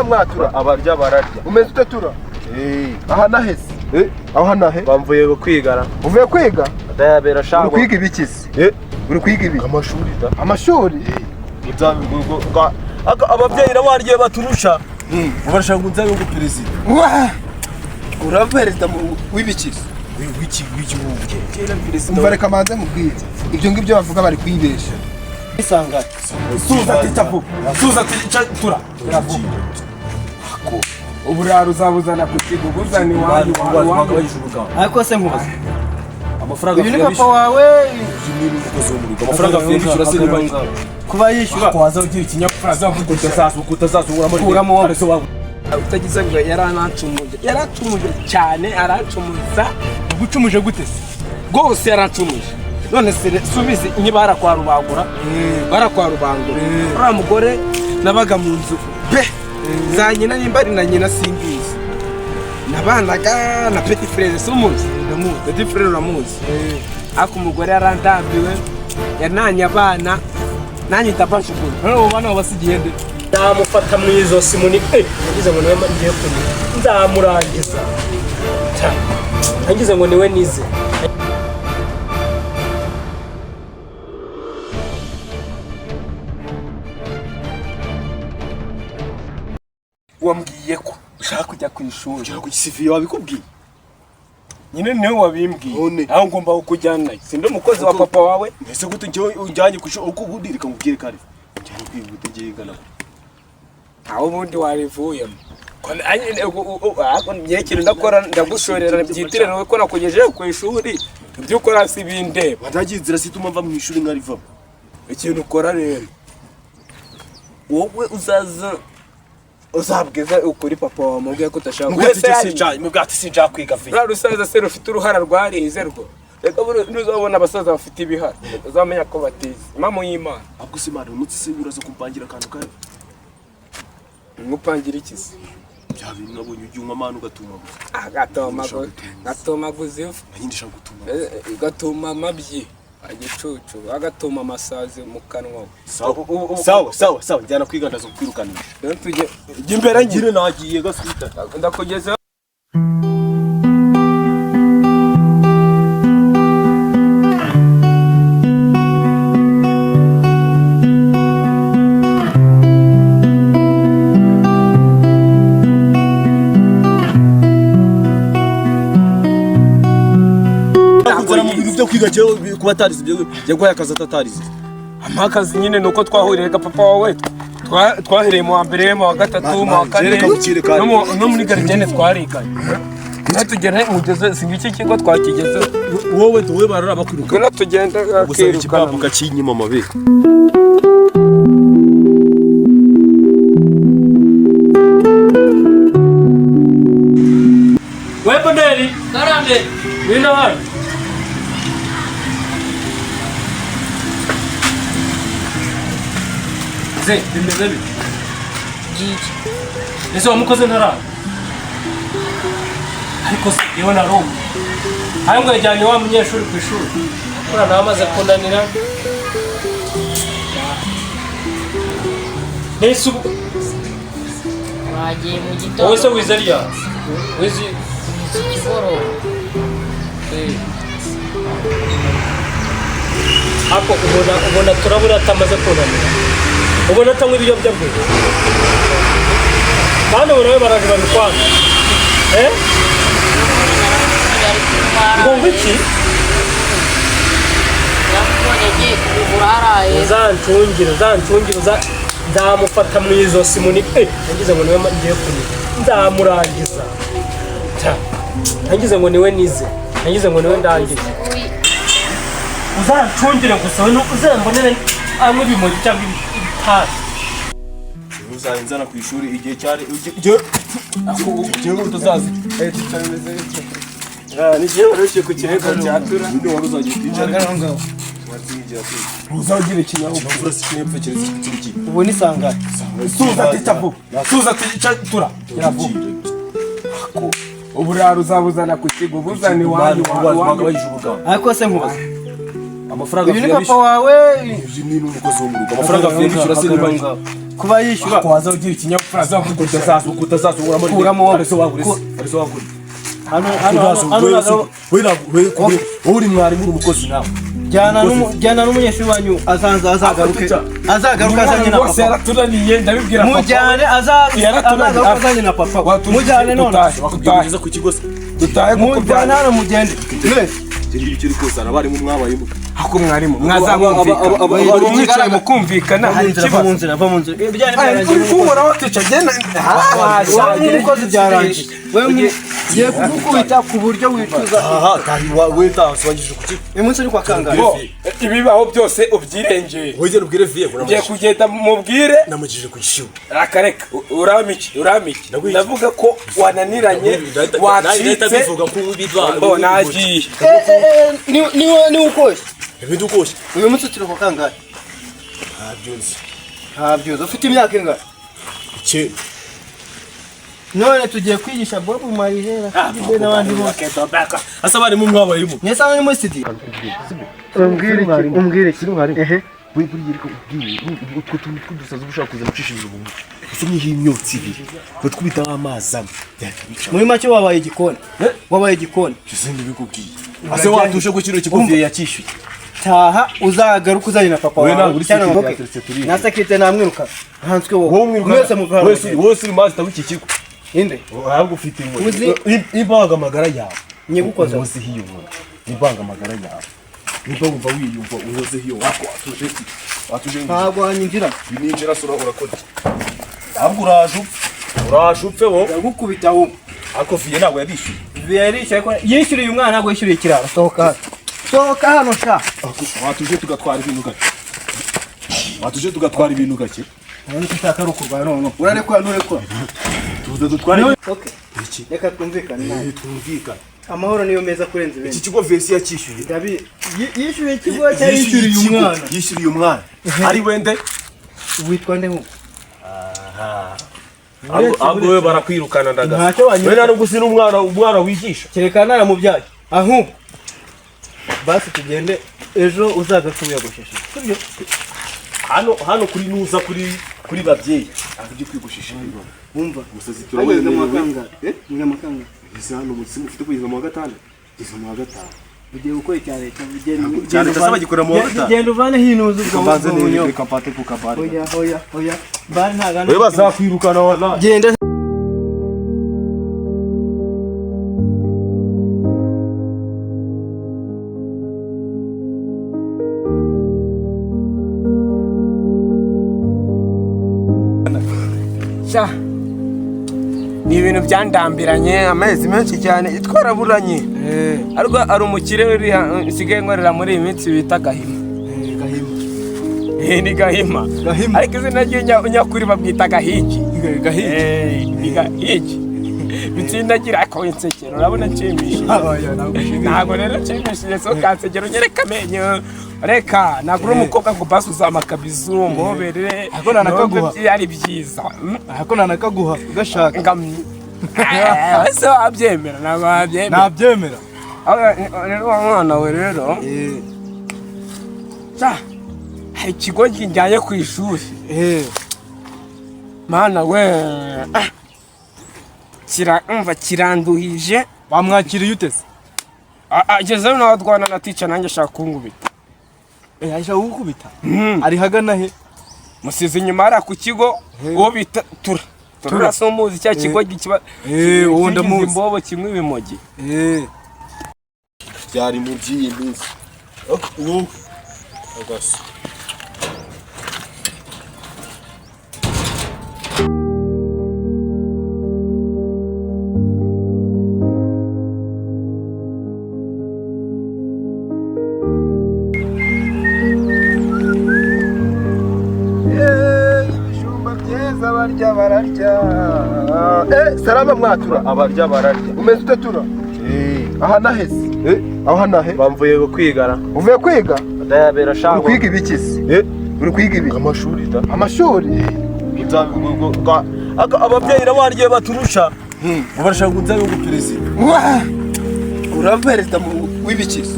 Mwatura. Abarya bararya. Umeze ute, tura? Aha nahese aho hanahe? Bamvuye kwigara. Uvuye kwiga? Dayabera. Uri Shango. kwiga ibiki se? Uri kwiga ibiki? Amashuri da. Amashuri? Ababyeyi nabo hari igihe baturusha, barashaka ngo nzabe ngo perezida. Wah! Uraba perezida w'ibiki se? W'iki w'igihugu kera perezida. Umva, reka manze nkubwire, ibyo ngibyo bavuga bari kwibesha. Isanga suza tica vuba, suza tica, tura vuba. Uburaro uzabuzana ku kigo, ubuzana iwanyu iwanyu. Ariko se nkubaze, Amafaranga Uyu ni papa wawe? Amafaranga avuye bishyura se niba kuba yishyura Waza ugira ikinyabupfura, azavuga utazazunguramo. Kuramo wowe utagize ngo yarancumuje, yarancumuje cyane, arancumuza. Gucumuje gute se? Rwose yarancumuje. None se subize niba barakwa rubangura, barakwa rubangura uriya mugore nabaga mu nzu pe za nyina, nimba ari na nyina simbizi, nabanaga na petit frère. Si umuzi? Ndamuzi. Petit frère uramuzi? Ariko umugore yarandambiwe, yananye abana nanjye ndabashukuye. None abo bana wabasigiye nde? Nzamufata mu izosi muni, nagize ngo niwe ngiye kumenya, nzamurangiza. Nagize ngo niwe nize. Wambwiye ko ushaka kujya ku ishuri. Ku CV wabikubwiye. Nyine niwe wabimbwiye. None. Aho ngomba kukujyana, sindi umukozi wa papa wawe. Ese gute njyewe unjyanye ku ishuri uko ubundi? Reka nkubwire kare, njyanye kwiga ubutegeye ingana. Aho ubundi warivuyemo ikintu ndakora, ndagushorera, byitirirwe ko nakugejeje ku ishuri. Ibyo ukora si bindeba. Watagiye inzira zituma mva mu ishuri nkarivamo. Ikintu ukora rero, wowe uzaza uzabwiza ukuri papa wawe, mubwiye ko udashaka. Mubwira ati sinshaka kwiga vi. Ruriya rusaza se rufite uruhara rwarize rwo? Reka, ntuzabona abasaza bafite ibihara, uzamenya ko batize impamo y'Imana. Ahubwo se Imana, uyu munsi se uraza kumpangira akantu kawe? Nkupangira iki se? Bya bintu nabonye ujya unywa amana ugatuma gusa. Gatomaguza ivu. Nanjye ndashaka gutuma. Gatuma amabyi agicucu, agatuma amasazi mu kanwa. Sawa sawa sawa sawa, njyana kwiga, ndaza kukwirukanisha. Rero tujye, jya imbere ngire. Ngire nagiye gaswita. Ndakugeza. Kuzana mu bintu byo kwiga, jewe kuba atarize ibyo yaguhaye akazi atatarize. Amakazi nyine ni uko twahuriye ga papa wawe. Twahereye mu wa mbere, mu wa gatatu, mu wa kane, Reka ngukire kandi. no muri gardienne twariganye. Niho tugera mugeze, si ngiki kigo twakigezeho. Wowe wowe barara bakwiruka. Ngwino tugende. Gusa akirukana. ikibabu kacinyima amabere. We Boneri, karame, ngwino hano. Ze, bimeze bite? Ese wa mukozi ntaraza? Ariko se yewe narumva ayo ngo yajyanye wa munyeshuri ku ishuri, uriya nawe amaze kunanira. Nese ubu Wagiye mu gitondo. Wowe se wize ryari? Wize Iki kigoroba. Ariko ubona turabura atamaze kunanira, ubona atanywa ibiyobyabwenge, kandi ubona we baraje babikwanga, eh. Ari kunywa. Ngo iki? Yamubonye agiye kubigura haraye. Uzancungire, uzancungire, nzamufata mu izosi muni, nagize ngo niwe ngiye kumenya, nzamurangiza. Nagize ngo niwe nize, nagize ngo niwe ndangije. Uzancungire gusa, we uzambonere anywa ibimogi cyangwa ibitabi. Uzanzana ku ishuri igihe cyari igihe utazazi. Ni igihe wari ku kirego cya tura. Ninde wari uzagiye kwicara? Uzagira ikinyabupfura. Imvura si kimwe keretse iki. Ubu ni sangara. Suza tica vuba, suza tica, tura vuba. Uburaro uzabuzana ku kigo, ubuzana iwanyu iwanyu. Ariko se nkubaze, Amafaranga Uyu ni papa wawe? Uyu ni umukozi wo mu rugo. Amafaranga avuye bishyura se niba Kuba yishyura. Waza ugira ikinyabupfura, zavuga utazaza Utazazunguramo. Kuramo wowe. Arizo wagura, arizo wagura. Hano hano hano hano. Wowe uri mwarimu, uri umukozi nawe. Jyana n'umunyeshuri wanyu, azaza azagaruke, azagaruke azanye na Rwose papa. yaratunaniye, ndabibwira papa. Mujyane, Yaratunaniye. azagaruke azanye na papa. Mujyane none. Dutahe. Ugeze ku kigo se? Dutahe kuko Mujyane hano, mugende mwese. Icyo uri kose, abarimu mwabayemo. Ako mwarimu mwazamwumvikana, mwicaye mukumvikana, hari Va mu ikibazo? nzira, va mu nzira. Ibijyanye Ay, byarangiye. uri kunkoraho tica, genda. Wowe nk'umukozi byarangiye. Wowe ngiye kugukubita ku buryo wicuza. Aha tahi, we taha usibangije ku kigo. Uyu munsi uri kwa kangahe? Bo, ibibaho byose ubyirengeye. Wegere ubwire viye ngo Ngiye kugenda mubwire. Namugije ku ishuri. Akareka uramiki uramiki, ndavuga ko wananiranye, wacitse. Bivuga ko biba. Bo, nagiye. Ni ukoshye. Ibintu ukoshye. Uyu munsi turi kwa kangahe? Ntabyo nzi. Ntabyo. Ufite imyaka ingahe? 9. None tugiye kwigisha Bob Marley n'abandi bose. Asa abarimu mwabayemo. Mwese hano ni muri studio. Umbwire iki? Umbwire iki? Ehe. We, buriya reka ubwiye utwo tuntu tw'udusazi uba ushaka kuza gucishiriza umuntu usomyeho imyotsi ibiri batwubitaho amazi amwe byahita bica. Muri make wabaye igikoni. Wabaye igikoni. Ese ndabikubwiye, ase watuje ko kino kigo viye yakishyuye? Taha, uzagaruka uzanye na papa Wowe wawe. ntabwo uri Cyangwa security okay. yateretse turi. Na security namwiruka. Nkanswe wowe. Wowe umwiruka. Mwese muva hano. Wese wese uri mazi w'iki kigo. Inde? Ahubwo ufite inkoni. Uzi- Imbangamagara yawe. Nyigukoza. Uhozeho iyo nkoni, imbangamagara yawe, nimba wumva wiyumva, uhozeho iyo wako watuje iki? Watuje. Ntabwo wanyinjira. Ninjira sura urakora iki? Ahubwo uraje upfe, uraje upfe wowe. Ndagukubita wowe. Ariko viye ntabwo yabishyuye. Yarishyuye, ariko yishyuriye umwana, ntabwo yishyuriye ikiraro. Sohoka hano. Sohoka hano sha. Watuje tugatwara ibintu gake, watuje tugatwara ibintu gake. Urabona ko ushaka ari ukurwana noneho. Urarekura, nturekura. Tuze dutware. Okay. Reka twumvikane nawe. Twumvikane. Amahoro niyo meza kurenza Iki ibindi. kigo vesi yakishyuye. Yishyuriye ikigo cyangwa yishyuriye umwana? Yishyuriye umwana ari wende. Witwa nde nk'ubu? Ahubwo we barakwirukana ndaga. Ntacyo wanyura. We nta nubwo usi n'umwana, umwana wigisha. Kereka naramubyaye. Ahubwo basi tugende, ejo uzagaruke wiyogosheshe, sibyo? Hano hano kuri nuza kuri babyeyi. Akajya kwigushisha. Wumva. Umusazi. Hageze mu wa Turawemerewe. kangahe? Muri mu kangahe? Ese hano umusimu ufite kugeza mu wa gatanu, kugeza mu wa gatanu. Ugiye gukora icya leta, ugenda. Icya leta se bagikorera mu wa gatanu? Genda uvane hino uzi ubwo Mbanze ubwo bunyobwa. reka mfate ku kabari. Oya, oya, oya, bari ntagana. We bazakwirukana wallahi. Genda. Sha, ni ibintu byandambiranye amezi menshi cyane, twaraburanye, ariko ari umukire uriya nsigaye nkorera muri iyi minsi bita Gahima. Ni Gahima. Gahima. Ariko izina rye nyakuri babwita Gahigi. Gahigi. Ni Gahigi bitsindagira, ariko insekero urabona nshimishije. Ntabwo rero nshimishije, so kansegero unyereka amenyo, reka ntabwo uri umukobwa ngo basi uzama akabizu muhobere. Ariko nanakaguha. Numve ari byiza. Ako nanakaguha ugashaka. Ngamye ese wabyemera? Ntabwo wabyemera. Nabyemera. Rero wa mwana we rero, sha, hari ikigo njyanye ku ishuri. Mana we, umva kiranduhije. Bamwakiriye ute se? Agezeyo nawe arwana na tica, nanjye ashaka kunkubita. Ashaka kugukubita? Ari hagana he? Musize inyuma hariya ku kigo, uwo bita Tura Tura, si umuzi cya kigo kiba Uwo kigize ndamuzi. imbobo kimwe ibimogi. Byari mu by'iyi minsi wowe agasa. Ibijumba byiza, barya bararya. Salama mwatura. Abarya bararya. Umeze ute Tura? Aha nahese aho hanahe? Bamvuye kwigara. Uvuye kwiga? Ndayabera Uri shango. kwiga ibiki se? Uri kwiga ibiki? Amashuri da. Amashuri? Ababyeyi nabo hari igihe baturusha. Ngo barashaka ngo nzabe ngo perezida. Uraba perezida w'ibiki se?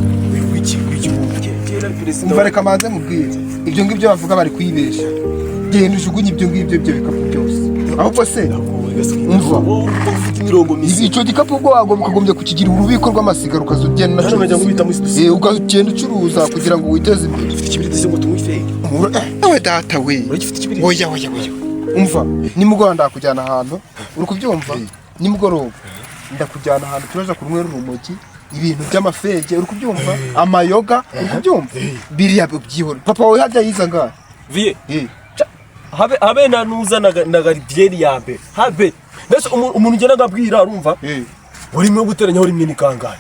W'iki w'igihugu. Kera perezida. Umva, reka manze mubwire, ibyo ngibyo bavuga bari kwibesha. Genda ujugunye ibyo ngibyo, ibyo bikapu byose. Ahubwo se umva, Wowe ufite imirongo mizima. Icyo gikapu ubwo wagomba ukagombye kukigira urubiko rw'amasigara, ukaza ugenda Hano bajya unacuruza. kubita muri Eh, ukagenda ucuruza kugira ngo witeze imbere. Ufite ikibiriti se ngo tunywe ifege? Ewe data we! Uragifite ikibiriti? Oya, oya, oya! Umva, nimugoroba ndakujyana ahantu, uri kubyumva? Nimugoroba ndakujyana ahantu turaza kunywera urumogi, ibintu by'amafege, uri kubyumva, amayoga, uri kubyumva? Biriya byihora. Papa wawe hajya yiza ngaha? Viye. Eh. Habe na nuza na gardiyeri ya mbere habe. Mbese umuntu ugenda agabwira, arumva urimo guteranya rimwe ni kangahe?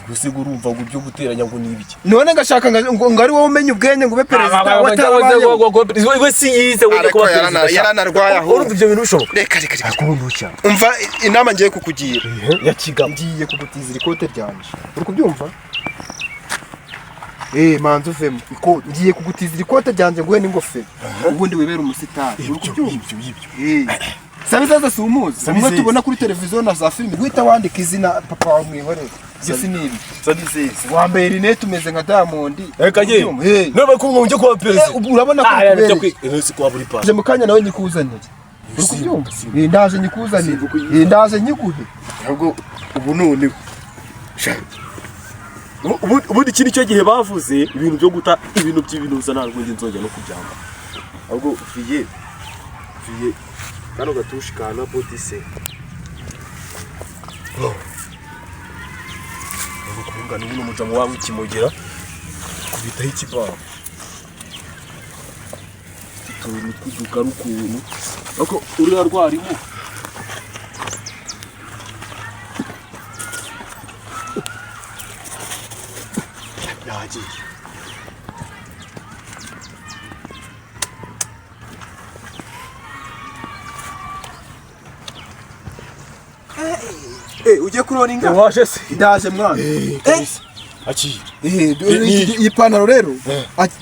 Gusa urumva ngo ibyo guteranya ngo ni ibiki? None ngashaka ngo ari wowe umenya ubwenge, ngo ube perezida watabayeho. We si yize we Ariko kuba perezida. yaranarwaye ahubwo. Urumva ibyo bintu bishoboka? Reka, reka, reka. Akubona ucya Umva inama ngiye kukugira. Ya kigabo. Ngiye kugutizira ikote ryanje, uri kubyumva? Eh, manza uvemo ikote. Ngiye kugutizira ikote ryanjye, nguhe n'ingofero, ubundi wibere umusitari, uri kubyumva? Ibyo ibyo. Eh. Sabizeze si umuzi? Sabizeze. Umwe tubona kuri televiziyo na za filimi, guhita wandika izina papa wawe mwihorere. Ibyo si nibi. Sabizeze. Wambaye rinete, umeze nka Diamond. Reka ye. Ubyumva? Eh. None ko ngo njye kuba perezida. Eh, ubu urabona ko Ah, ya, bikubereye. kwiga si kwa buri pa. Nje mu kanya nawe nyikuzanire, uri kubyumva? Eh, ndaje nyikuzanire. Eh, ndaje nyiguhe. Ahubwo ubu noneho Ubundi iki nicyo gihe bavuze ibintu byo guta ibintu by'ibinuza, ntabwo njye nzongera no kubyamba. Ahubwo viye, viye, kano gatushi kana botise. Kungana ubu n'umujamu wawe ikimogera kubitaho ikibaho, utuntu tw'udukara ukuntu, ariko uriya rwarimu. Yagiye. Eh, ugiye kurora inga? Waje se? Ndaje mwana. Akira. Eh, iyi pantaro rero,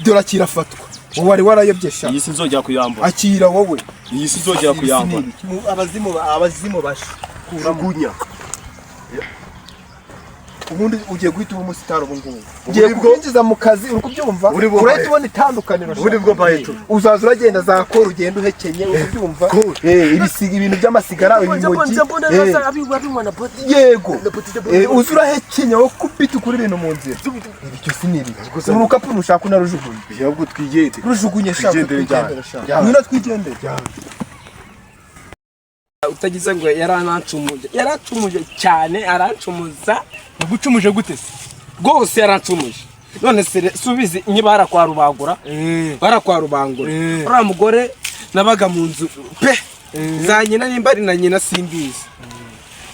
dore akira, afatwa. Wowe wari warayobye sha. Iyi si nzongera kuyambara. Akira wowe. Iyi si nzongera kuyambara. Abazimu bashikuramo. Jugunya. Ubundi ugiye guhita uba umusitari ubu ngubu. Ugiye kukwinjiza mu kazi, uri kubyumva? Uri bwo Urahita ubona itandukaniro sha. Ubundi bwo mbaye tu. Uzaza uragenda za kora, ugenda uhekenye, uri kubyumva? Eh, ibisiga, ibintu by'amasigara, ibimogi. Eh, yego. Eh, uza urahekenya wowe, kubita ukura ibintu mu nzira. Ibyo si ni ibiki? Uru rukapu nushaka unarujugunye. Ahubwo twigende. Rujugunye sha. Twigendere. Twigendere sha. Ngwino twigendere. Utagize ngo yaranancumuje, yaracumuje cyane, arancumuza. Nagucumuje gute se? Rwose yarancumuje. None se subizi nkibara kwa Rubangura, bara kwa Rubangura, uriya mugore nabaga mu nzu pe za nyina, nimba ari na nyina simbizi,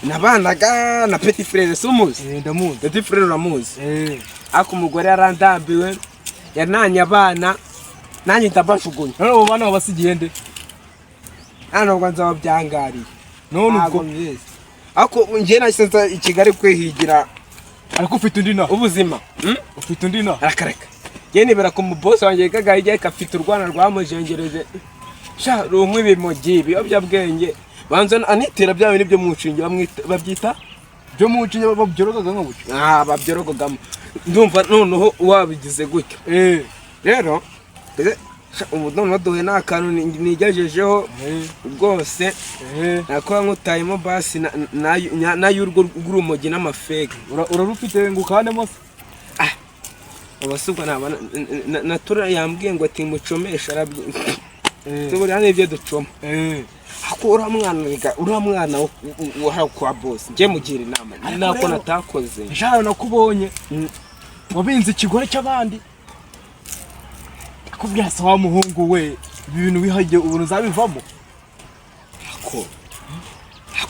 nabanaga na petit frère, si umuzi? Ndamuzi. Petit frère uramuzi? Ariko umugore yarandambiwe, yananye abana, nanjye ndabajugunya. None abo bana wabasigiye nde? Hano ngo nzaba byangariye. None Ntabwo ubwo mbizi, ariko njye nahise nza i Kigali kwihigira. Ariko ufite undi na Ubuzima. Ufite undi na Arakareka, njye nibera ku mubosi wanjye kagahijya kafite urwana rwamujengereje sha, runywa ibimogi, ibiyobyabwenge, banza anitera bya bintu byo mu nshinge babyita Byo mu nshinge babyorogaga nka gutyo? Ah, babyorogogamo. Ndumva noneho wabigize gutyo rero, sha, ubu noneho duhe nta kantu nigejejeho rwose, nakuba nkutayemo basi n'ay'urwo rw'urumogi n'amafege. Urarufite ngo ukanemo se? Ubu si ubwo naba natura yambwiye ngo ati mucomeshe, arabye tuburiya n'ibyo ducoma. Ariko uriya mwana rega, uriya mwana wo kwa bosi, njye mugira inama nako natakoze. Jaro, nakubonye wabinze ikigore cy'abandi, akubwira se wa muhungu we, ibi bintu wihagiye ubuntu uzabivamo? Ako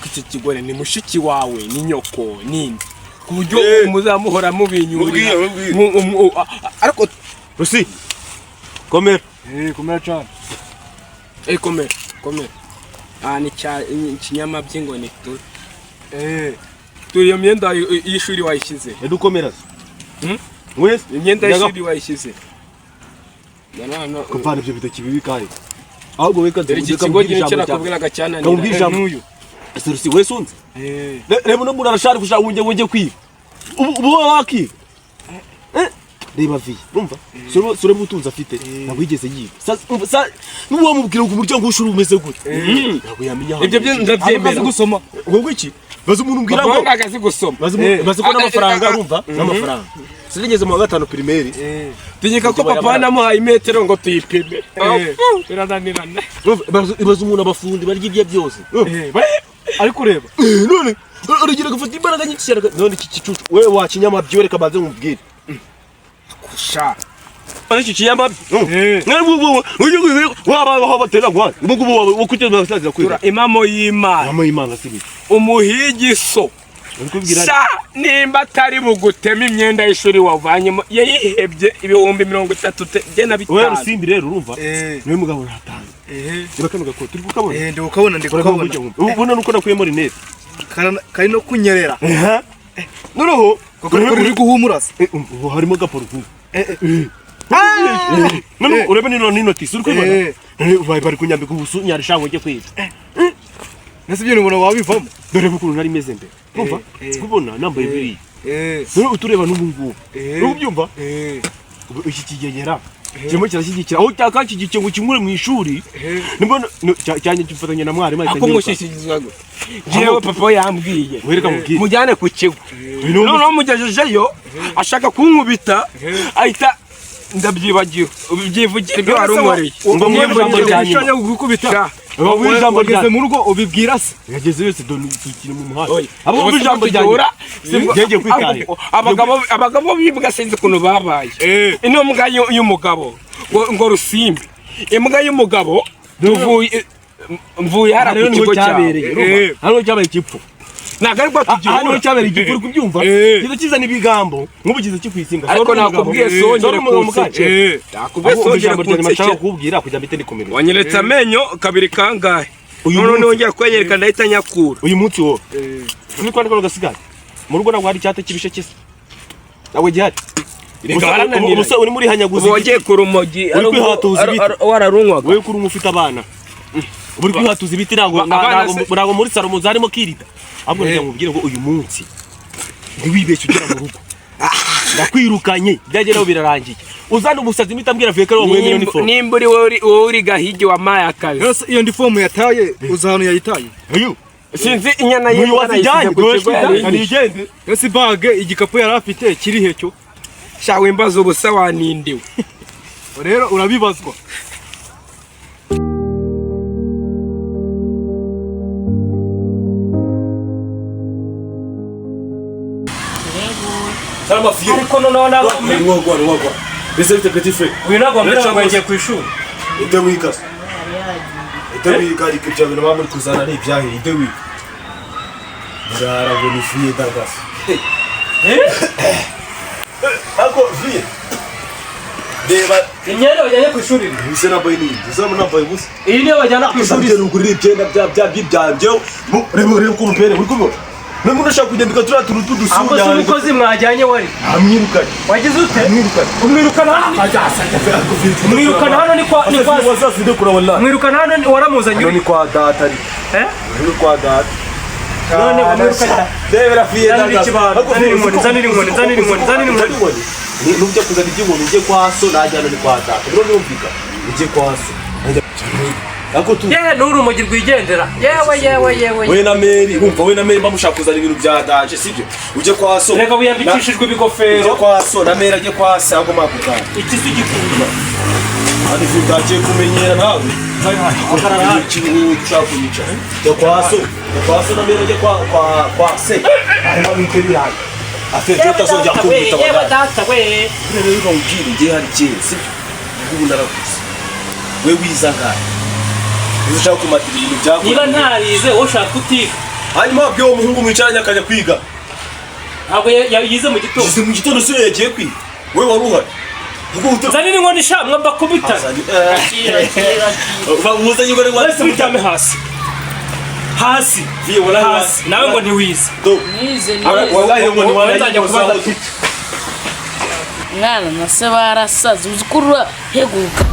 icyo kigore ni mushiki wawe, ni nyoko, ninde, ku buryo muzamuhora mubinyurira? Mubwire, mubwire. Ariko Rusi, komera. Eh, komera cyane. Eh, komera, komera. Ah, ni cya ikinyamabyi ngo ni turi turi. Iyo myenda y'ishuri wayishyize? Edukomera. Hmm? Wese. Imyenda y'ishuri wayishyize? Kuvana ibyo bitoki bibi kandi. Ahubwo we kanze. Dore iki kigo nicyo nakubwiraga cyananira. Kamubwira ijambo. N'uyu. Ese Rusi, wese unzi? Reba uno muntu arashaka gushaka wongeye kwiga. Ubu wowe wakiga. Eh? Reba viye, urumva? Sura ubutunzi afite, ntabwo yigeze yiga. N'uwo wamubwira ngo umuryango w'ishuri umeze gute, ntabwo yamenya ahantu. Ibyo byo ndabyemera. Gusoma Wowe iki? Baza umuntu umbwira Papa ngo ntabwo azi gusoma. Bazi ko n'amafaranga, urumva? N'amafaranga. Sinigeze mu wa gatanu primaire. Tegeka ko papa namuhaye imetero ngo tuyipime. Birananirana. Urumva, baza umuntu abafundi barya ibye byose. Urumva? Ariko ureba. None urugero gufata imbaraga nyinshi cyane, none iki gicucu wewe wakinyamabyo, reka banze nkubwire. Sha. Iki kinyamabyo waba batera gwa ubu ngubu wo kuteza basaza Tura kwiga. Impamo y'Imana. Mama y'Imana sibi. Umuhigi so. Uri kubwira. Sha, nimba atari bugutema imyenda y'ishuri wavanyemo yayihebye 30,000 bye na Wewe bitanu. Rusimbi rero, urumva, niwe mugabo natanga. Reba kano gakoti turi kukabona. Ndi kukabona, ndi kukabona. Ubona nuko nakuyemo rinete. Kari no kunyerera. Noneho Kuko uri guhumura se. Ubu harimo agaparufu. None urebe nino n'inotisi uri kubibona. None bari kunyambika ubusu nyarishango njye kwiga. Nese ibyo ubona wabivamo? Dore ukuntu nari meze mbere, urumva, kubona nambaye biriya. None utureba n'ubu ngubu, uri kubyumva? Ubu iki kigegera kirimo kirashyigikira aho cyakashyigikiye ngo kinkure mu ishuri, nibwo cyanjye gifatanya na mwarimu ahita Ako anyiruka. mushyishyirizwa gute? Jewe papa yambwiye Wereka mubwire. mujyane ku kigo. Uyu ni Noneho mugejejeyo ashaka kunkubita, ahita ndabyibagiwe, ubyivugira ibyo wari unkoreye. Ngo mwumve ijambo rya nyuma. Gukubita. Sha. Ngo ijambo rya Wageze mu rugo ubibwira se? Yageze yose, dore tukiri mu muhanda. Oya. Abo Ubu bumva ijambo rya tugihura, nyuma. Ngiye kwitahira. Abagabo b'imbwa sinzi ukuntu babaye. Ino mbwa y'umugabo ngo Rusimbi, imbwa y'umugabo, tuvuye mvuye hara Hano ku niho kigo cyawe. cyabereye, urumva? Hano niho cyabereye igipfu. Ntabwo aribwo Hano niho tugihura. cyabereye igipfu, uri kubyumva? Kiza kizana ibigambo nk'ubu kiza kikwisinga. Ariko nakubwiye songere kunsekera, nakubwiye Ahubwo songere ijambo rya nyuma nshaka kunsekera. kukubwira kugira ngo mpite nikomereza. Wanyeretse amenyo kabiri kangahe? Uyu None munsi. nongera kwenyereka ndahita nyakura. Uyu munsi wowe uri kwandika gasigaye mu rugo, ntabwo hari icyate cy'ibisheke se? Ntabwo gihari. Reka barananiranye. Ubusa urimo urihanyaguza Ubu wagiye ku rumogi Uri kwihatuza ibiti. wararunywaga. Wowe kuri umwe ufite abana, ubu uri kwihatuza ibiti, ntabwo Abana ntabwo muri salo muzi harimo kirida. Ahubwo reka nkubwire ngo uyu munsi ntiwibeshye ugera mu rugo, ndakwirukanye, byageraho birarangiye. Uzana umusazi mpita mbwira vuye ko ari wowe mwemera uniform. Nimba uri wowe uri Gahigi wampaye akazi. Yose iyo ndifomu yataye, uzi ahantu yayitaye? Uyu Sinzi inyana uyu y'imbwa wazijyanye nayisize ku kigo yari inyishe. nigende. Yose bage igikapu yari afite kiri hecyo? Sha, wimbaza ubusa, wanindiwe. Rero urabibazwa. Salama fiye. Ariko noneho ntabwo Wagwa wagwa. Bese bite, petit frère? Uyu ntabwo wambwira ngo yagiye ku ishuri. Ite wiga. Ite wiga, ariko ibyo bintu baba muri kuzana ni ibyahe? Ite wiga. Murara ngo ni fiye dagasa. Ako fiye. Reba. Imyenda bajyanye ku ishuri iri. Ubuse nambaye ni uzaba nambaye ubusa. Iyi niyo bajyana ku ishuri. Usabye rugurira ibyenda bya bya byibyanjye. Reba reba ko umupere uri kubibona. Nubwo unashaka kugenda turiya tuntu Ahubwo si tw'udusunya. umukozi mwajyanye wari Amwirukanye. wagize ute? Amwirukanye. Umwirukana hano umwirukana hano ni kwa Wasasinde kura wallahi. Umwirukana hano waramuzanye Hano uri ni kwa data ari. Eh? Hano ni kwa data. None wamwirukanye. Rebera fiye Zanira data. ikibando, zanira inkoni, zanira inkoni, zanira inkoni, zanira inkoni. Nubyo kuzana iby'inkoni ujye kwa so, najyana ni kwa data. Bro, birumvikana. Ujye kwa so. Ariko tu Yewe, n'uri urumogi rwigendera, yewe yewe yewe. We na Mary, urumva, we na Mary bamushaka kuzana ibintu bya daje, sibyo? Ujye kwa so. Reka wiyambikishijwe Ujye ibigofero. kwa so na Mary ajye kwa se, ahubwo makutana. Iki si igikunda. Hano ifu utagiye kumenyera nawe. Ushaka kunyica. Jya kwa so. Jya kwa so na Mary ajye kwa se. Hanyuma bite birayi. Afite utazongera kumbita Yewe wallahi. data we. Rero reka nkubwire, ngiye hari kera, sibyo? Ubu narakuze. We wiza ngahe? Niba ushaka kumatira ibintu byawe. Niba ntarize, wowe ushaka utiga. Hanyuma wabwiye uwo muhungu mwicaranye akajya kwiga. Ntabwo yize mu gitondo. Yize mu gitondo, si yagiye kwiga. We wari uhari. Ubwo Zanira inkoni sha, mwamba kubita. Akira, akira, akira. Uzanye inkoni ngo Wese uryame hasi. Hasi. Viye, wallahi. Hasi. Nawe ngo ntiwize. Nize, nize. Wallahi ngo ni Wowe nzajya kubaza Mwana na se barasaze, uzi ko uraheguka.